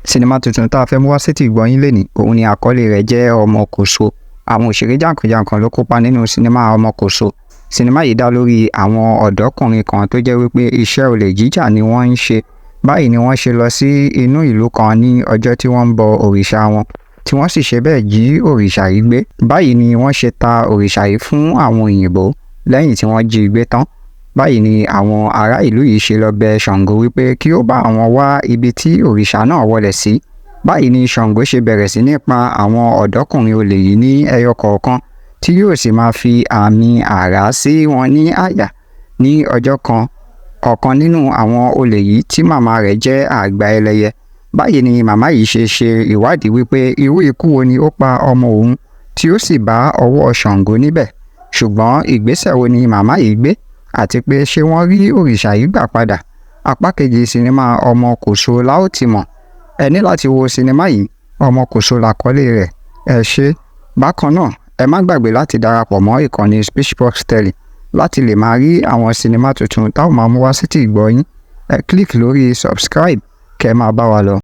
Sinimá tuntun tá a fẹ́ mú wá sétí ìgbọ́ yín lénìí, òun ni àkọlé rẹ̀ jẹ́ Ọmọ Kòso. Àwọn òṣèré jàǹkànjàǹkàn ló kópa nínú sinimá Ọmọ Kòso. Sinimá yìí dá lórí àwọn ọ̀dọ́kùnrin kan tó jẹ́ wípé iṣẹ́ olè jíjà ni wọ́n ń ṣe. Báyìí ni wọ́n ṣe lọ sí inú ìlú kan ní ọjọ́ tí wọ́n ń bọ òrìṣà wọn, tí wọ́n sì ṣe bẹ́ẹ̀ jí òrìṣà yìí gbé. Báyìí ni wọ́n ṣe ta òrìṣà yìí fún àwọn òyìnbó lẹ́yìn tí wọ́n jí i gbé tán. Báyìí ni àwọn ará ìlú yìí ṣe lọ bẹ Ṣàngó wípé kí ó bá àwọn wá ibi tí òrìṣà náà wọlẹ̀ sí. Báyìí ni Ṣàngó ṣe bẹ̀rẹ̀ sí ní pa àwọn ọ̀dọ́kùnrin olè yìí ní ẹyọ kọ̀ọ̀kan, tí yóò sì máa fi àmì àrá sí wọn ní àyà. Ní ọjọ́ kan, ọ̀kan nínú àwọn olè yìí tí màmá rẹ̀ jẹ́ àgbà ẹlẹ́yẹ. Báyìí ni màmá yìí ṣe ṣe ìwádìí wípé irú ikú wo ni ó pa ọmọ òun, tí ó sì bá ọwọ́ Ṣàngó níbẹ̀. Ṣùgbọ́n ìgbésẹ̀ wo ni màmá yìí gbé, àti pé ṣé wọ́n rí òrìṣà yìí gbà padà? Apá kejì sinimá Ọmọ Kòso la ó ti mọ̀. Ẹ ní láti wo sinimá yìí, Ọmọ Kòso làkọlé rẹ̀. Ẹ ṣé. Bákan náà, ẹ má gbàgbé láti darapọ̀ mọ́ ìkànnì Speechbox Telly láti lè máa rí àwọn sinimá tuntun táwọn máa mú wá sétí ìgbọ́ yín. Ẹ click lórí subscribe kẹ́ ẹ máa bá wa lọ.